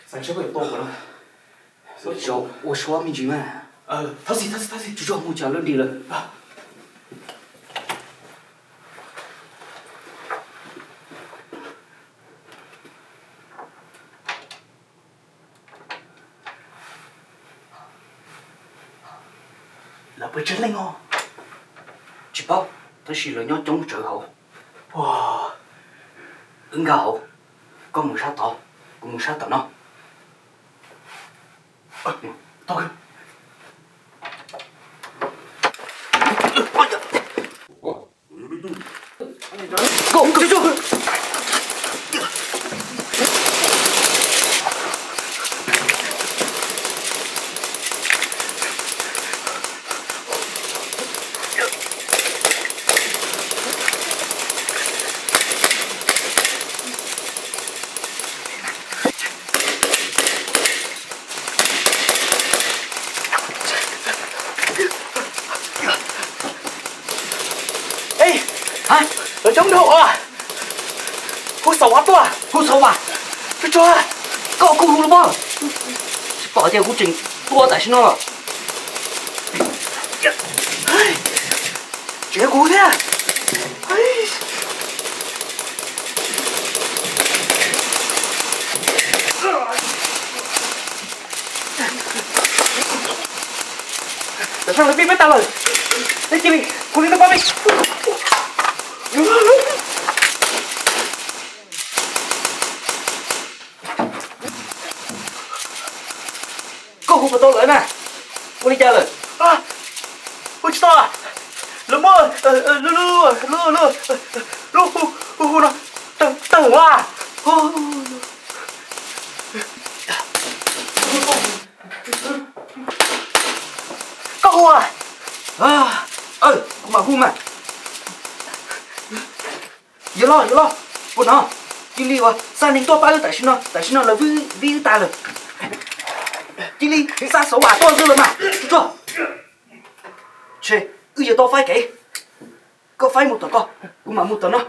Zaum ua suab me ntsis mas. Tsuas tsuag mus tsam lawv dim lawm. Lawv puas tsawg leej os? Tsis paub, tab sis lawv nyob coob tsawv hauv. Wb nkag hauv, koj mus sab tod, kuv mus sab tom no. Ej, lawv coob dhau os. Hu Xauv Vas tuaj. Hu Xauv Vas? Tsuag tsuag, koj kuj hu los pob. Tsis pom tias kuv tseem tua tam sim no los. Tsis yog kuv thiab. Lawv sab lawv pib peb tas lawm. Peb cia li hu li no pab peb. Koj hu puas tau lawv na? Ua li cas lawm? Hu tsis tau. Lawv muab lub, lub, lub, lub hu, hu hu no tawg tawg a. Koj hu a? Kuv mam hu mas. Yuav los, yuav los, puas hnov? Cia li uas xa neeg tuaj pab wb tam sim no, tam sim no lawv vib wb tas lawm. Cia li xa Xauv Vas tuaj xwb los mas. Tsuag tsuag. Tshe, wb yuav tau faib kev. Koj faib mus tom koj, kuv mam mus tom no.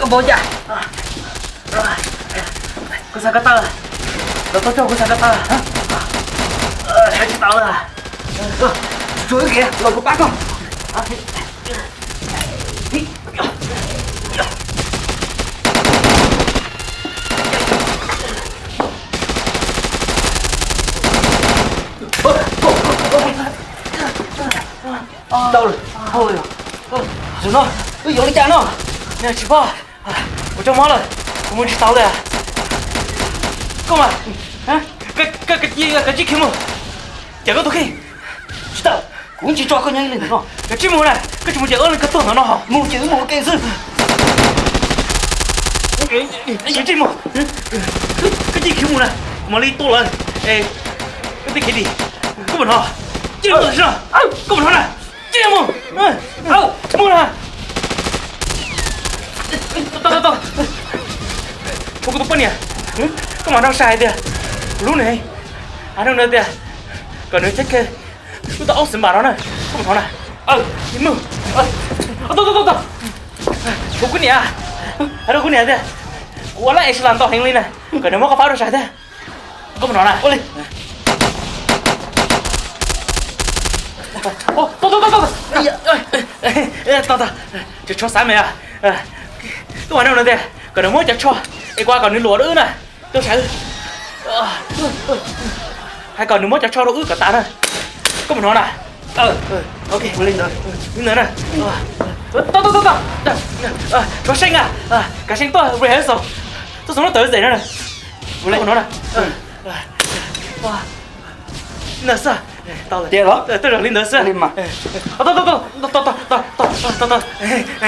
Koj npau cas? Kuv xav ko taw. Los tau coj kuv xav ko taw. Xav tsis tau lawm. Tsuag wb kev los kuv pab koj. Tau lawm. Zaum no wb yuav li cas no? Tsis paub, kuv tso mob lawm, kuv mus tsis tau li. Koj mas, koj, koj, koj tsij khiav mus, cawm koj tus kheej. Tsis tau, kuv tsis tso koj nyob ib leeg ntawm no. Koj tsij mus na, koj tsis mus ces wb leeg koj tuag ntawm no. Mus ces wb mus ua ke xwb. Koj tsij mus, koj tsij khiav mus na, kuv mam li tua lawv. Koj tib kev dim, koj puas hnov? Tsij mus tam sim no, koj puas hnov na? Tsij mus, mus na. Tau, tau, tau. Ua kuv tus poj niam, koj mam nrog xav hais tias kuv hlub nws heev. Hais rau nws tias kom nws txhob khe wb tau ob xwm npam no na. Koj mus hnov na. Mus. Tau tau tau. Kuv kuv niam, hais rau kuv niam tias kuv ua lab es las ntau heev li na, kom nws muab koj fab rau sai thiab. Koj mus hnov na. Ua li. Tau tau. Cov tsho xav me. Koj hais rau nws tias kom nws muab cov tsho es kuv kom nws luam rau wb na. Rau saum wb. Hais kom nws muab cov tsho rau wb kom tas na. Koj mus hnov na. Ok, ua li ntawd. Li ntawd na. Tau tau tau tau. Tsho seej a. Kav seej tuaj rehearsal. Tuaj xov lub tawv zem na. Ua li hnov na. Li ntawd xwb. Tau, tau, tau, tau, tau, tau, tau, tau, tau, tau.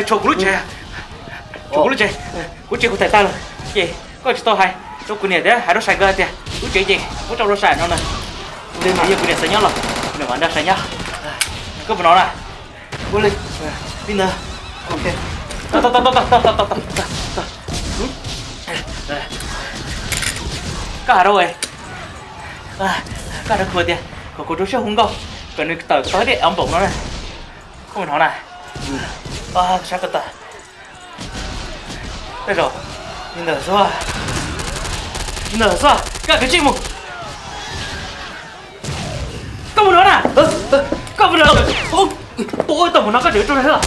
Tshuav kuv lub tsev, tshuav kuv lub tsev, kuv tsev kuv thaim tag lawm ces koj tsis tau hais rau kuv niam thiab hais rau Sai nkawd hais tias lub tsev ces muab rau rau Sai no na. Yog kuv niam xav nyob los nws mam nrog Sai nyob. Koj puas hnov na? Ua li, li ntawd. Koj hais rau, koj hais rau kuv tias kom kuv rau siab hu nkauj, kom nws tawm tau dej av npaum no na. Koj puas hnov na? Sab ko taw. Tej zaum li ntawd xwb, li ntawd xwb, koj kav tsij mus. Koj mus no na. Koj mus no. Tua tau mus no koj tseem rau na.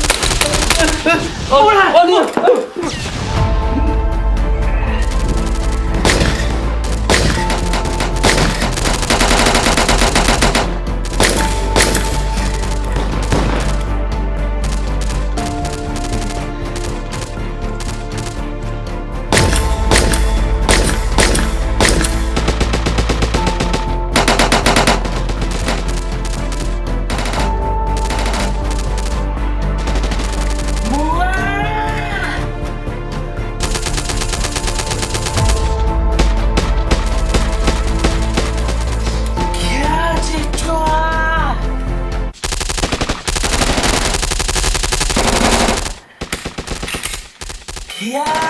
Khiav!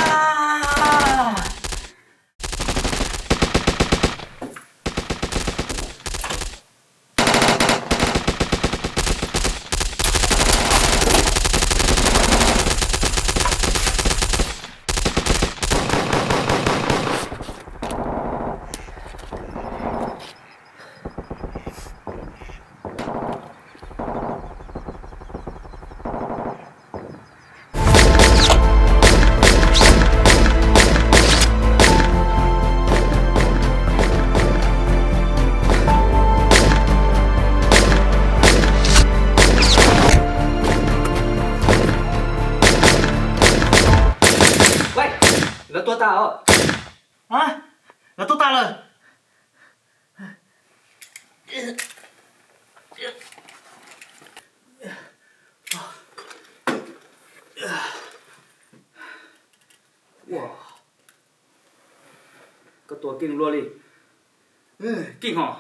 Lawv tua tas os. Lawv tua tas lawm. Koj tua keej luaj li. Keej hos.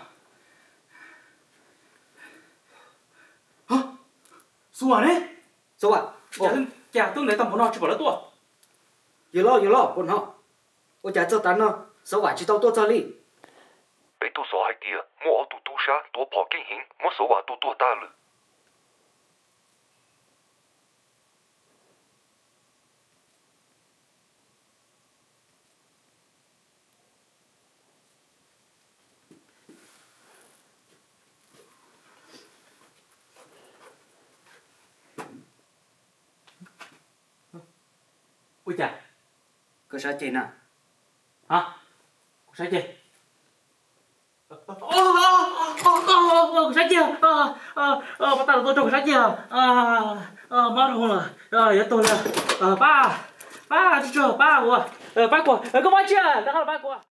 Xav Vam ne? Xav Vam, cas tub ntev tag npaum no tsis pom lawv tuaj? Yawg loj, yawg loj, puas hnov? Ua cas txog tav no Xav Vam tsis tau tuaj txog li? Peb tub xov hais tias muaj ob tug tub sab tuav phom keej heev muab Xav Vam tua tuag tag lawm. Ua cas? Koj sab ceg na? Ha? Kuv sab ceg? Kuv sab ceg. Pab tag los tua rau kuv sab ceg. Mob rau hauv lawm, yuav tuag li. Pab, pab, tsuag tsuag, pab kuv, pab kuv, koj mob tsis, rov qab los pab kuv.